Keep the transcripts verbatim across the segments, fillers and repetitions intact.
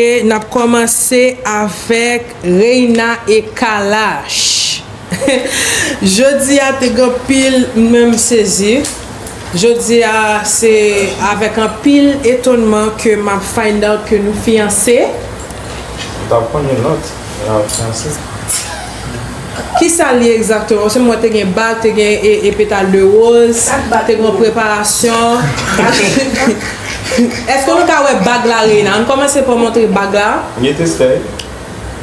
E n ap kòmanse avèk Reina e Kalash. Jodi a te gen anpil, m menm sezi. Jodi a se avèk anpil etònman ke m ap find out ke nou fiyanse. Ou t ap konn yon lòt, lè n ap fiyanse. Kisa l ye egzakteman? Paske mwen te gen bag, te gen e, e petal de woz, te gen preparasyon. Èske nou ka wè bag la, Reina? Ann kòmanse pa montre bag la. Mete stèl.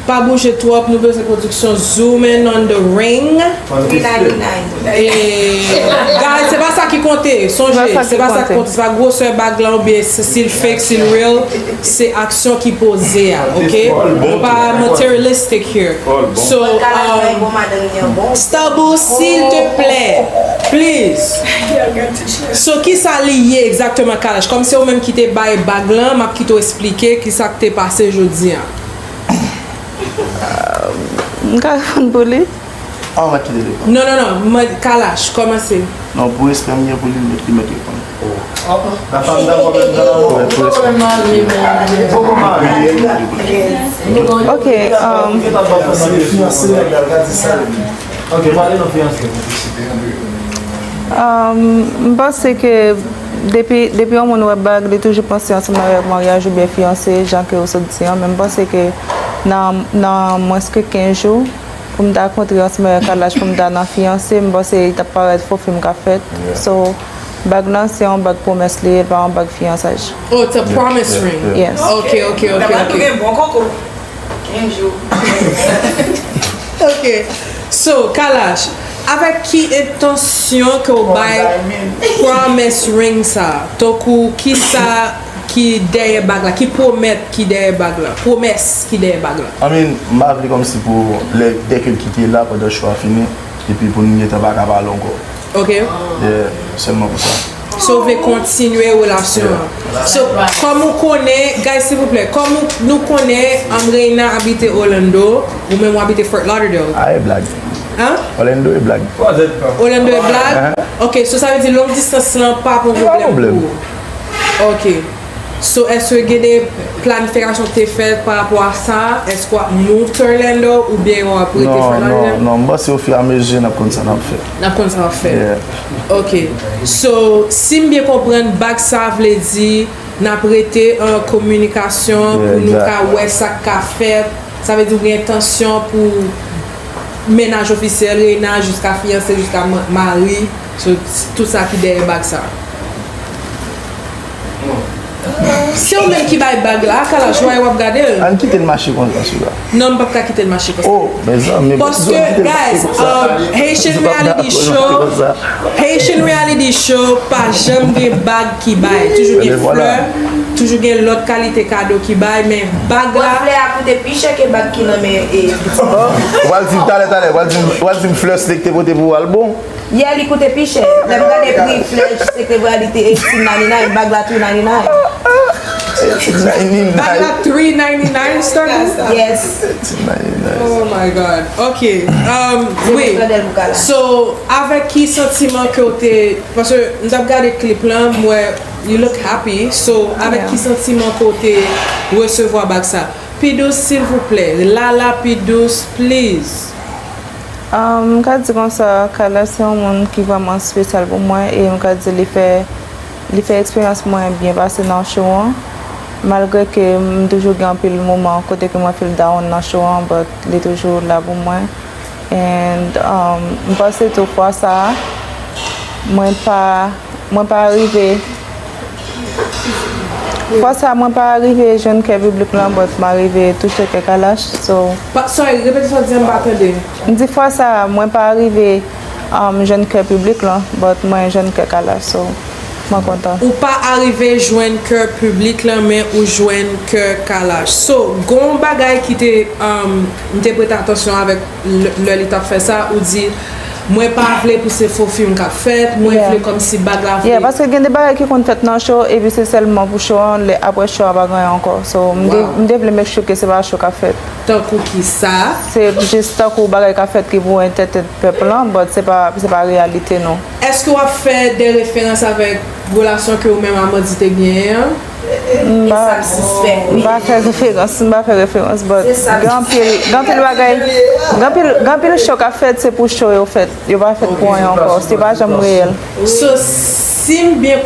Pa bouje twòp, nou bezwen pwodiksyon zoom in on the ring. Three ninety-nine. E, guys, se pa sa ki konte, sonje, se pa sa ki konte, se pa gwosè bag la oubyen si, si l fake, si l real, se aksyon ki poze a, ok? Nou pa materialistic here. So, um, Stubble, silteplè, please. So, kisa li ye egzakteman, Kalash? Kòm se ou menm ki te bay bag lan, m ap kite w eksplike kisa k te pase jodi a. M ka reponn pou li? Ah, w mèt kite li reponn. Non, non, non, Kalash, kòmanse. Non, pou respè m gen pou li, li mèt reponn. La femme d'abord, même dans l'amour. Pourquoi même marié, même Ok. Um, Ok, pale nan fiyanse. Um, m panse ke depi, depi yon moun wè bag, li toujou panse ansanm avèk maryaj oubyen fiyanse, jan ke ou sot di an. Men m panse ke nan, nan mwens ke kenz jou, pou m ta kontre ansanm avèk Kalash, pou m ta nan fiyanse, m panse li t ap parèt fo fim k ap fèt. So, bag lan se yon bag pwomès li ye, li pa yon bag fiyansaj. Oh, it's a promise ring. Yes. Ok, ok, ok, ok. Gen bon koko. Kenz jou. Ok. So, Kalash, avèk ki entansyon ke w bay promise ring sa? Tankou kisa ki dèyè bag la? Ki pwomèt ki dèyè bag la? Pwomès ki dèyè bag la? I mean, m pa vle kòmsi pou lè dèke l kite la pandan show a fini, epi pou nou gentan pa ka pale ankò. Ok. Yeah, sèlman pou sa. So w vle kontinye relasyon an. So, kòm ou konnen, guys, silvouplè, kòm ou, nou konnen, um, Reina abite Orlando, ou menm ou abite Fort Lauderdale. A, e blag. Hein? Orlando e blag. Orlando e blag? Ok, so sa vle di long distance lan pa pou pwoblèm pou ou. Ok. So, èske gen de planifikasyon ki te fèt pa rapò a sa? Èske w ap move to Orlando oubyen w ap rete Fort Lauderdale? Non, non, non, m panse ofiramezi n ap konn sa n ap fè. N ap konn sa w ap fè. Yeah. Ok. So, si m byen konprann, bag sa vle di n ap rete an kominikasyon pou nou ka wè sa k ka fèt. Sa vle di w gen entansyon pou mennaj ofisyèl, Reina, jiska fiyanse, jiska ma-, mari. So, tout sa ki dèyè bag sa. Se ou menm ki bay bag la, Kalash, why w ap gade l? Ann kite l mache konsa, sou la. Non, m p ap ka kite l mache konsa. Oh, mezanmi, Paske, guys, um, Haitian reality show, Haitian reality show pa janm gen bag ki bay. Toujou gen flè, toujou gen lòt kalite kado ki bay, men bag la. Flè a koute pi chè ke bag ki nan men e. Ou pral di m talè, talè, ou pral di m, ou pral di m flè se li ki te pote pou ou al bon. Yeah, li koute pi chè. Lè m gade pri flè, se ke li te eighteen ninety-nine, bag la three ninety-nine. Bag la three ninety-nine, Stubble? Yes. Oh my God. Ok. Um, wi. So, avèk ki santiman ke w te, paske m t ap gade klip lan, m wè you look happy. So, avèk ki santiman ke w te resevwa bag sa? Pi dous, silvouplè. Lala, pi dous, please. Um, m ka di konsa, Kalash se yon moun ki vrèman espesyal pou mwen e m ka di li fè, li fè eksperyans mwen byen pase nan show an. Malgre ke m toujou gen anpil moman kote ke mwen feel down nan show an, but li toujou la pou mwen. And, um, m panse tou fwa sa a, mwen pa, mwen pa rive Fwa sa a, mwen pa rive jwenn kè piblik lan, but m arive touche kè Kalash, so. Pa, sorry, repete sa w di a, m pa tande. M di fwa sa a, mwen pa rive, um, jwenn kè piblik lan, but mwen jwenn kè Kalash, so, mwen kontan. Ou pa arive jwenn kè piblik lan, men ou jwenn kè Kalash. So, gon bagay ki te, um, m te prete atansyon avèk lè, lè li t ap fè sa, ou di, mwen pa vle pou se fo fim k ap fèt, mwen vle kòmsi bag la vle. Yeah, paske gen de bagay ki konn fèt nan show, epi se sèlman pou show an, lè, apre show a pa gen anyen ankò. So, m te, m te vle make sure ke se pa show k ap fèt. Tankou kisa? Se jis tankou bagay k ap fèt ki pou entertain pèp lan, but se pa, se pa reyalite nou. Èske w ap fè de referans avèk relasyon ke ou menm a Mandy te genyen an? M pa, m pa fè referans, m pa fè referans, but gen anpil, gen anpil bagay, gen anpil, gen anpil show k ap fèt, se pou show yo fèt. Yo pa fèt pou anyen ankò. Yo pa janm reyèl. So, si m byen